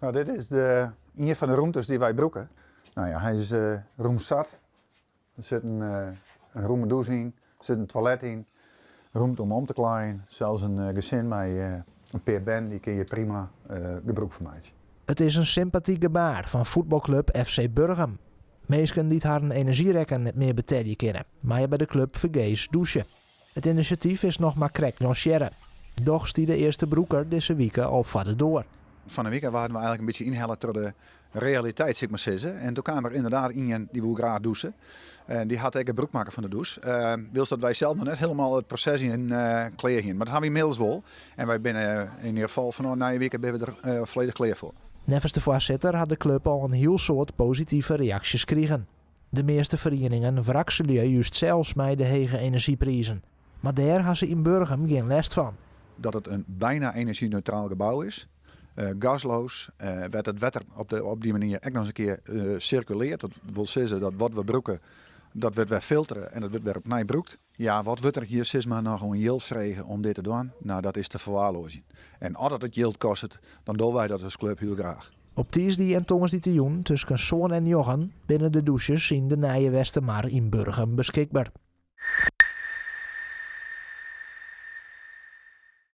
No, dit is de, ien fan de rûmtes dy't wy brûke. No ja, hy is rûm sat. Der sit in, in rûme dûs yn, der sit in toilet yn, rûmte om om te klaaien. Sels in gesin mei in pear bern, dy kin hjir prima gebrûk fan meitsje. It is in sympatyk gebaar fan fuotbalklup FC Burgum. Minsken dy't harren enerzjyrekken net mear betelje kinne, meie by de klup fergees dûse. It inisjatyf is noch mar krekt lansearre. Dochs stie de earste brûker dizze wike al foar de doar. Fan 'e wike waarden we eigenlik in bytsje ynhelle troch de realiteit, sil ik mar sizze. En doe kaam der ynderdaad ien dy woe graach dûse. En dy hat ek gebrûk makke fan de dûs. Wylst dat wy sels noch net hielendal it proses yn klear hiene. Mar dat hawwe wy ynmiddels wol. En wy binne yn ieder gefal fanôf nije wike binne we der folledich klear foar. Neffens de foarsitter hat de klup al in hiel soad positive reaksjes krigen. De measte ferieningen wrakselje just sels mei de hege enerzjyprizen. Mar dêr ha se yn Burgum gjin lêst fan. Dat it in byna enerzjyneutraal gebou is, gasloos, wêr't it wetter op dy manier ek noch ris in kear sirkuleart. Dat wol sizze dat wat we brûke, dat wurdt wer filtere en dat wurdt wer opnij brûkt. Ja, wat wurdt der hjir sis mar noch oan jild frege om dit te dwaan? No, dat is te ferwaarloazjen. En as dat it jild kostet, dan dogge wy dat as klup hiel graach. Op tiisdei en tongersdeitejûn tusken sân en njoggen binne de dûsjes yn de Nije Westermar yn Burgum beskikber.